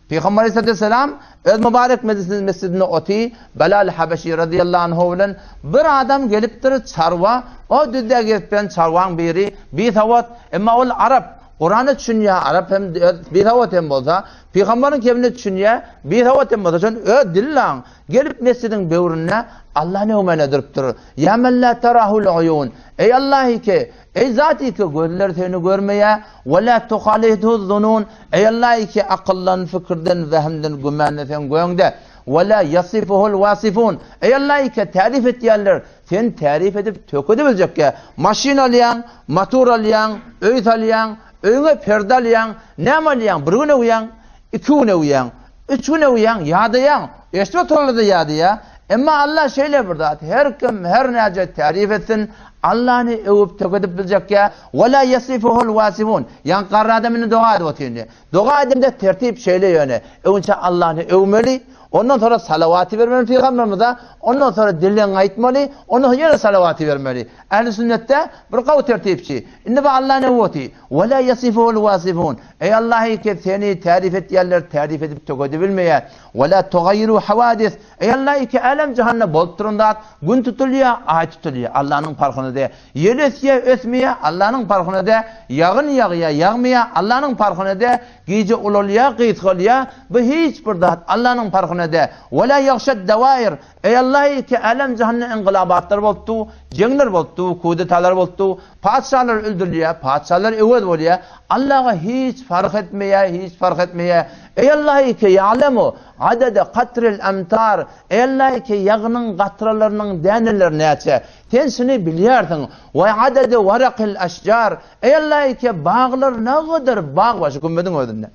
Pygamber aleyhissalatu vesselam öz mübarek mesjidinde oty, Belal Habeşi radiyallahu anhu bilen bir adam gelipdir, çarwa, o düzde gezip bilen çarwaň biri, bisawat, emma ol arap, Kurana düşünýär, arap hem bisawat hem bolsa, pygamberiň kemine düşünýär, bisawat hem bolsa, şon öz dili gelip mesjidiň böwründe Allany öwmene durupdyr. Ýa men la tarahul uyun. Eý Allah ki, Eý zat ki gözler seni görmeýär, we la tuhalituhu zunun, Eý Allah ki akyldan, fikirden, wehimden, gümandan sen göňde, we la ýasifuhul wasifun, Eý Allah ki tärif etýänler seni tärif edip tökedebiljekkä, maşyn alýaň, motor alýaň, öý salýaň, öýüňe perde alýaň, näme alýaň, bir gün öwýäň, iki gün öwýäň, Üç gün öwýäň, ýadaýaň, eşidip oturanlar-da ýadaýar. Emma Allah şeýle bir zat, her kim her näce täryf etsin, Allany öwüp tökedip biljekkä, Ve la yasifuhul wasifun. Ýaňky garry adam indi doga edip otyr indi. Doga edende tertip şeýle ýöne, öňçä Allany öwmeli, ondan soňra salawaty bermeli pygamberimize, ondan soňra dilegiňi aýtmaly, ondan soň ýene salawaty bermeli. Ähli sünnetde bir gowy tertipçi. Indi bu Allany öwüp otyr. Ve la yasifuhul wasifun. Eý Allahy ki seni tärif etýänler tärif edip tökedibilmeýär. Ve la tugaýiru hawadis. Eý Allahy ki älem jahanda bolup duran zat, gün tutulýar, aý tutulýar. Allanyň parhyna däl. Ýel ösýär, ösmeýär, Allanyň parhyna däl. Ýagyn ýagýar, ýagmaýar, Allanyň parhyna däl. Gije ulalýar, gysgalýar, bu hiç bir zat Allanyň parhyna däl. Ve la ýagşad dawair. Eý Allahy ki älem jahanda ingylabatlar bolup dur, jeňler bolup dur, kudetalar bolup dur. Patyşalar öldürilýär, patyşalar öwez bolýar. Allaha hiç fark etmeýär, hiç fark etmeýär. Eý Allahy ki ýa'lemu adada katril amtar, Eý Allahy ki ýagynyň gatralarynyň däneleri näçe? Sen şuny bilýärsiň. We adada warakil aşjar, Eý Allahy ki baglar nagadar bag bar şu kümmediň özünde.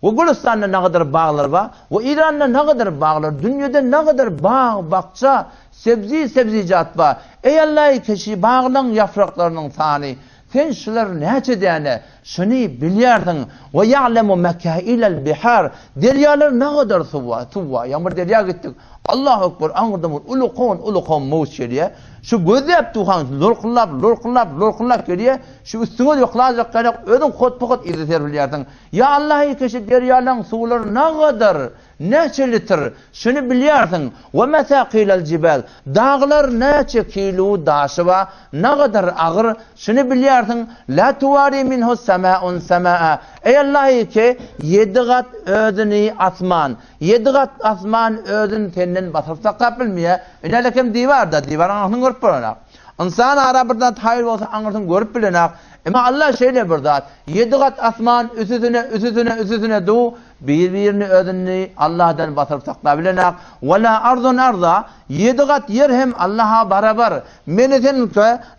We Gülüstanda nagadar baglar bar, we Iranda nagadar baglar, dünýede nagadar bag, bakja, sebzi, sebzijat bar. Eý Allaý keşi baglaň ýapraklarynyň sany, sen şular näçe däne, şuny bilýärsiň. We ýa'lemu mekailel bihar, derýalar nagadar suw bar, suw bar. Ýaňy bir derýa gitdik. Allahu ekber, aňyrdan bir ulukan, ulukan mowç gelýär. Şu gözläp durkaň lorkullap, lorkullap, lorkullap gelýär. Şu üstüňe ýoklajak gerek, özüň hot-bu-hot yza serpilýärsiň. Ýa Allah ekeşi derýalaň suwlary nagadar, näçe litr, şuny bilýärsiň, we mesakilel jibal, daglar näçe kilu daşy bar, nagadar agyr, şuny bilýärsiň, la tuwari minhu semaun semaa, eý Allah eke, ýedi gat özüni asman, ýedi gat asman özüni senden basyryp saklap bilmeýär, inälekem diwar-da, diwaryň aňyrsyny görüp bolanok. Ynsan ara bir zat haýyr bolsa aňyrsyny görüp bilenak. Emma Allah şeýle bir zat, ýedi gat asman üsüsine, üsüsine, üsüsine du, bir-birini özüni Allahdan basyryp saklabilenak. Ve la arzun arza, ýedi gat ýer hem Allaha barabar. Meni sen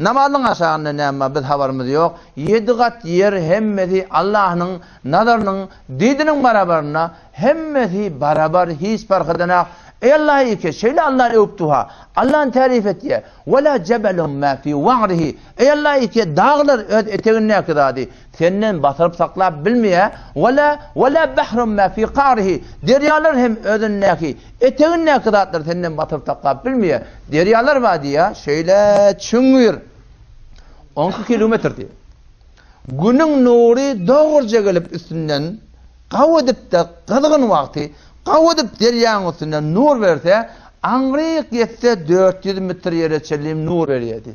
namazyň aşagynda näme bar biz habarymyz ýok. Ýedi gat ýer hemmesi Allahnyň nazarynyň didiniň barabarynda hemmesi barabar hiç parh edenak. Eý Allah eke şeýle Allahny öwüp duha. Allahny tärif etýä. Ve la jebelun ma fi wa'rihi. Eý Allah eke daglar öz etegindäki zady senden basyryp saklap bilmeýä. Ve la ve la bahrun ma fi ka'rihi. Derýalar hem özündäki etegindäki zatlary senden basyryp saklap bilmeýä. Derýalar bar diýä şeýle çuňňur. 12 kilometr diýä. Günüň nury dogruja gelip üstünden gaw edip-de gyzgyn wagty gaw edip derýaň üstünden nur berse, aňryk ýetse 400 metr ýere çenli nur berýärdi.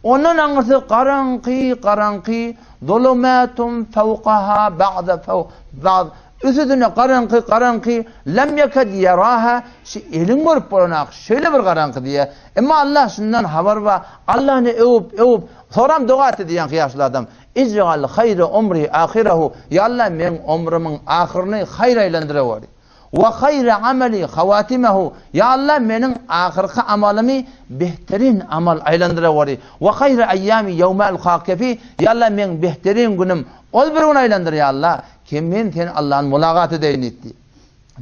Ondan aňyrsy garaňky, garaňky, zulumatun fawkaha ba'da fawk ba'd, üstüne garaňky, garaňky, lem ýeked ýaraha, şu eliň görüp bolanak, şeýle bir garaňky diýýär. Emma Allah şundan habar bar. Allahny öwüp, öwüp, Soram doga etdi diýen ýaşuly adam. Ij'al haýra umri ahyrahu, Ýa Alla meň omrumyň ahyryny haýra aýlandyreweri. Wa haýra amali hawatimahu, Ýa Alla meniň ahyrky amalymy behterin amal aýlandyreweri. Wa haýra aýýami ýewme alkake fi, Ýa Alla meň behterin günüm ol bir gün aýlandyr ýa Alla, ki men seni Allany mulagat edeýin diýdi.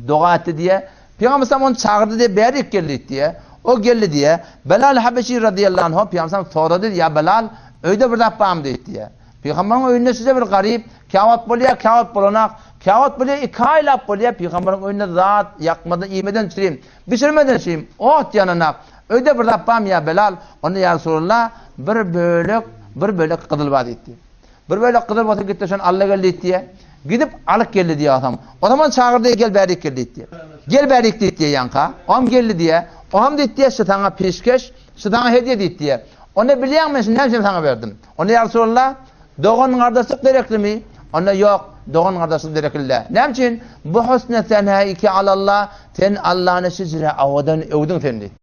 Doga etdi diýýär. Pygamber sallam ony çagyrdy diýýär, bärik gel diýdi diýýär. O geldi diýýär. Belal Habeşi radyýallahu anhu Pygamber sallam sorady, ýa Belal, öýde bir zat barmy diýdi diýýär. Pygamberiň öýünde size bir garyp, käwagt bolýar, käwagt bolanak, käwagt bolýar, iki aýlap bolýar, pygamberiň öýünde zat ýakmadan, iýmeden çirim, bişirmeden çirim, ot ýananak. Öýde bir zat barmy ýa Belal? Onda ýa Resulallah, bir bölek, bir bölek gyzyl bar diýdi. Bir bölek gyzyl bolsa git-de şony al-da gel diýdi diýýär. Gidip alyp geldi diýýär otam. O zaman çagyrdy, gel bärik gel diýdi. Gel bärik diýdi ýaňka. Oam geldi diýýär. Oam diýdi, şu saňa peşgeş, şu saňa hediýe diýdi. Onda bilýäňmi men şuny näme üçin saňa berdim? Onda ýa Resulallah, dogan-gardaşlyk dereklimi? Onda ýok, dogan-gardaşlyk derekli däl. Näme üçin? Bu husne senäiki alallah, sen Allany şijre owadan öwdüň sen diýdi.